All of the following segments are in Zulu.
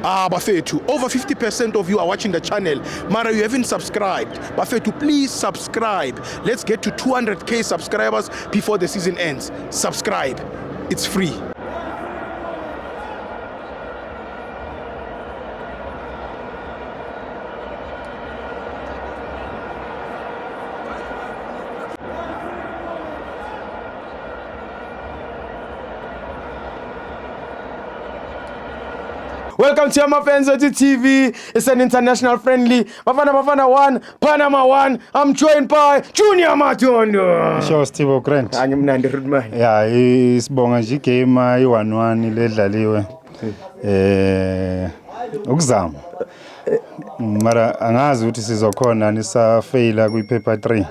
Ah, bafethu, over 50% of you are watching the channel. Mara, you haven't subscribed. Bafethu, please subscribe. Let's get to 200K subscribers before the season ends. Subscribe. It's free. Welcome to Amafans TV. It's an international friendly. Bafana Bafana 1, Panama 1. I'm joined by Junior Matondo. Sure, Steve Grant. Angimnandi Rudman. Yeah, isibonga nje igame i1-1 ledlaliwe. Ukuzama. Mara angazi ukuthi sizokhona nisafaila kwipaper 3.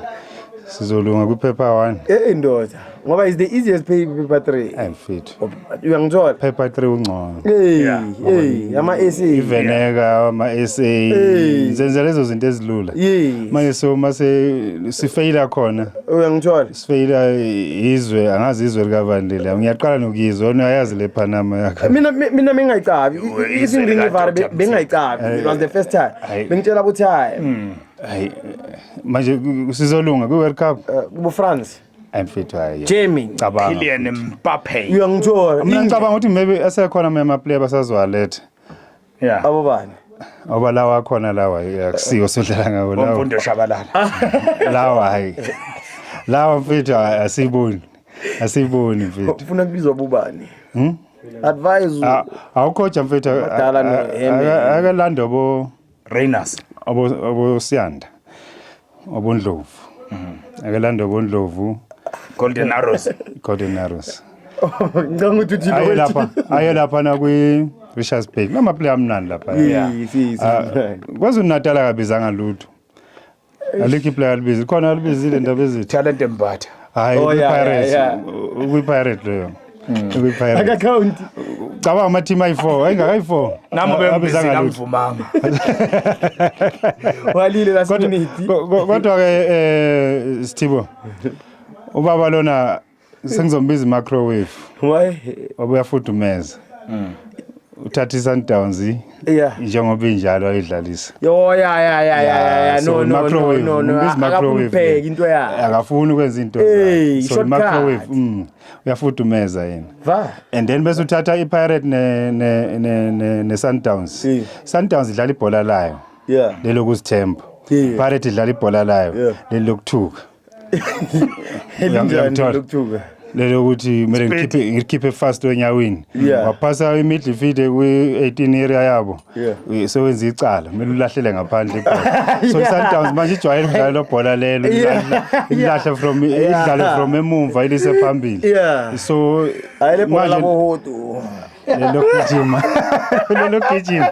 Sizolunga kwipaper 1. Eh ndoda. Ngoba is the easiest pay paper 3. Ay mfethu. Uyangithola? Paper 3 ungcono. Hey, hey, ama SA. Iveneka ama SA. Hey. Zenza lezo zinto ezilula. Yes. Manje so mase sifaila khona. Uyangithola? Sifeyila izwe angazi izwe likabani leli, ngiyaqala nokuyizwa wena uyayazi le Panama yakho. Mina bengayicabi. Isingingivara lika Dr. bengayicabi. It was the first time. Hayi. Bengitshela ukuthi hayi, Hayi, manje sizolunga kwi World Cup. Kubo France, Mfethu, hayi. Germany. Cabanga. Kylian Mbappe. Uyangithola? Mina ngicabanga ukuthi maybe asekhona amanye ama-player basazowaletha. Yeah. Abo bani? Ngoba lawa akhona lawa akusiwo sodlala ngawo lawa. Mfundo Shabalala. Lawa hayi. Lawa mfethu asiboni. Asiboni mfethu. Ufuna kubizwa bobani? Advise. Awukhoja mfethu. Abadala no-Heme. Akalanda bo Rainers. Abo Siyanda. Obondlovu. Akalanda obondlovu. Golden Arrows. Golden Arrows. Ngicabanga ukuthi uthi Aye lapha, aye lapha na kwi Richards Bay. Nama player amnandi lapha. Yes, yes. Ah, KwaZulu Natal akabizanga lutho. Alikho iplayer alibizile. Khona alibizile ndaba ezithi. Talent Mbatha. Hayi, Oh, yeah, kwi-Pirates. yeah, Kwi-Pirate leyo. Kwi-Pirates. Aka count. Cabanga ama team ayi4, ayingakayi4. Nami bembizile amvumanga. Walile last Kodwa minute. kodwa ke Sithibo. Ubaba lona sengizombiza microwave. Why? Obuyafudumeza. Uthatha iSundowns njengoba injalo ayidlalisa. Yo, yeah. So No, no, no, microwave, no, no. umbiza microwave. Akapheki into yakhe. Akafuni ukwenza into Hey, zakhe. So shortcut. microwave uyafudumeza yena. Va. And then bese uthatha iPirate ne Sundowns. Sundowns idlala ibhola layo. Lelo kuzithemba. Pirate idlala ibhola layo. Lelo lokuthuka. Elinjani Uyangithola? lokuthuka? Lelo ukuthi kumele ngikhiphe fast onyaweni. Waphasa imidfield kwi-18 area yabo. Sewenza icala, kumele ulahlele ngaphandle ibhola. So iSundowns manje ijwayele ukudlala lo bhola lelo, ilahle from idlale from emumva ilise phambili. So Hayi le bhola manje labo hodu. lelo gijima. Lelo gijima.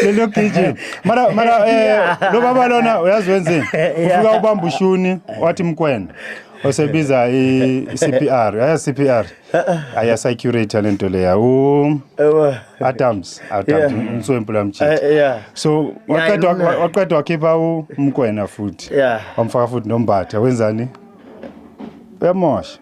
Lelo gijima. Mara lo baba lona uyazi wenzeni? Ufika ubamba ushuni wathi Mkwena. Osebiza i-CPR, aya CPR. Aya circulate lento leya. U Ewa. Adams, Adams umswempu lamchitha. So waqedwa wakhipha uMkwena futhi. Wamfaka futhi noMbatha, wenzani? Uyamosha.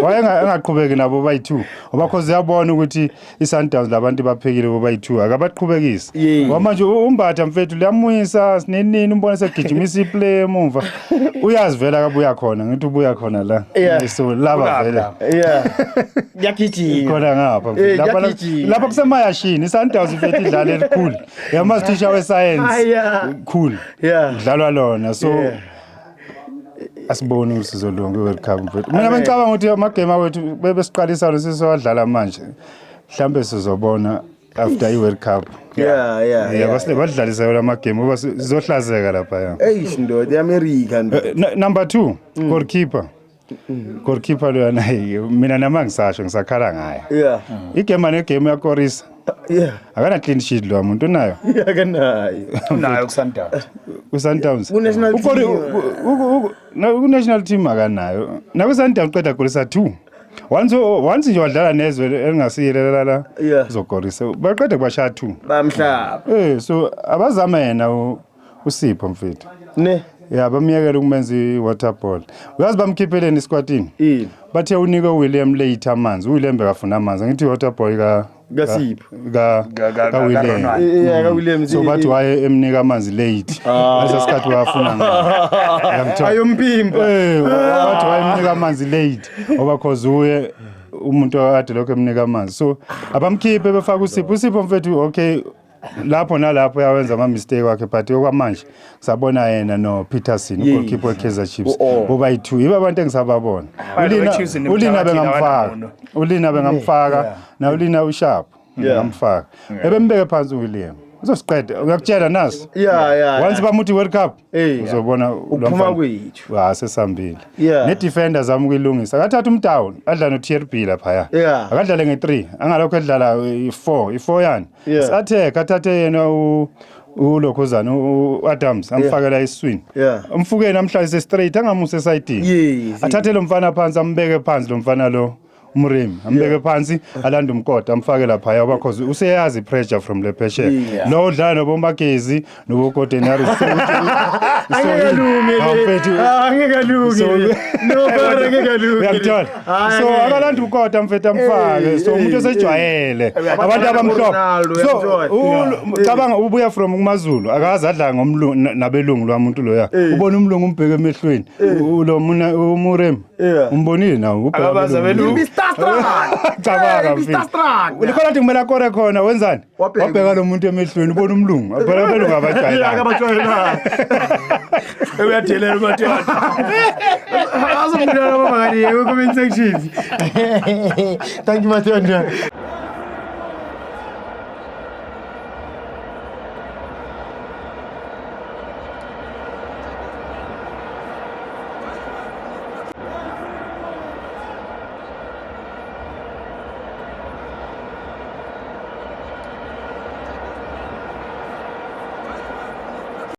Wayengaqhubeki nabo bayi2 ngoba cause uyabona ukuthi iSundowns labantu baphekile bobayi2 akabaqhubekisi. Ngoba manje uMbatha mfethu liyamuyisa sinenini umbona segijimisa iplay emumva. Uyazivela akabuya khona, ngithi ubuya khona la. So laba vele. Ngiyagijima. Khona ngapha mfethu. Ngiyagijima. Lapha kusemayashini iSundowns mfethu idlala elikhulu. Yamazi teacher we science. Cool. Idlalwa lona. So asiboni ukuthi sizolunga kwi-World Cup mfethu. Mina bengicabanga ukuthi amagame awethu bebesiqalisa lesisowadlala manje. Mhlambe sizobona after i-World Cup. Badlalisa la magame ngoba sizohlazeka lapha ya. Eish ndoda eAmerica ndoda. Number 2, goalkeeper. Goalkeeper loyana mina nama ngisasho ngisakhala ngaye. Igame negame uyakorisa. Akana clean sheet lo muntu unayo. Akanayo. Unayo ku Sundowns. Ku Sundowns. Ku national team. Ku national team akanayo. Na ku Sundowns uqeda golisa 2. Once nje wadlala nezwe elingasiyile la uzokorisa. Baqeda kubashaya 2. Bamhlaba. So abazama yena uSipho mfethu. Ne. Yeah, bamyekela ukumenza i-water ball. Uyazi bamkhipheleni esikwatini? Bathe unike uWilliam later amanzi. uWilliam bekafuna amanzi. Ngithi i-water boy ka KaSipho. Ka Ka ka Williams. Ronald. Yeah, ka Williams. So bathi waye emnika amanzi late. Ngaleso sikhathi wafuna ngayo. Uyangithola? Ayompimpa. Eh, wathi wayemnika amanzi late ngoba cause uye umuntu akade lokho emnika amanzi. So abamkhiphe befaka uSipho. uSipho mfethu, okay, lapho nalapho uyawenza ama mistake wakhe, but okwamanje kusabona yena no Peterson, ugoalkeeper weKaizer Chiefs, boba yi2 yibo abantu engisababona. Ulina Ulina, Ulina bengamfaka, Ulina bengamfaka na Ulina usharp bengamfaka, ebembeke phansi uWilliam, uzosiqeda, uyakutshela nasi. Yeah. Once bamuthi World Cup, uzobona lo Ukuphuma mfana. kwethu. Ha, sesambile. Ne-defender zama ukuyilungisa, akathatha umdown adlala no-TRB laphaya. Akadlale nge-3, angalokhu edlala i-4, i-4 yani. Attack, athathe yena ulokhuzana u-Adams, amfakela esiswini. Umfukeni, amhlalise straight, angamuse esayidini. Athathe lo mfana phansi, ambeke phansi lo mfana lo umremi, ambeke phansi, alande umkoda, amfake laphaya because useyazi i-pressure from le phesheya. Lo udlala nobomagezi nobogodenari. Angeke alunge le. Angeke alunge le. No, brother, angeke alunge. Uyakuthola? Hayi, So angeke. akalanda ukota mfethu, amfake. So umuntu osejwayele abantu abamhlophe. Ronaldo, So uyamthola. cabanga ubuya from kumaZulu, akaze adla ngomlungu nabelungu. Lo muntu loya ubona umlungu, umbheke emehlweni. Lo muna umurem umbonile nawe, ubheka Akabazi abelungu. abelungu. Cabanga, Hey, mfethu. Mr. Strand. Likhona athi kumele akore khona, wenzani? Wabheka. Wabheka lo muntu emehlweni, ubona umlungu, phela abelungu abajwayelanga. Akabajwayelanga. Uyadelela uMathanda. Azobulala abangani comment sections. Thank you, Mathanda.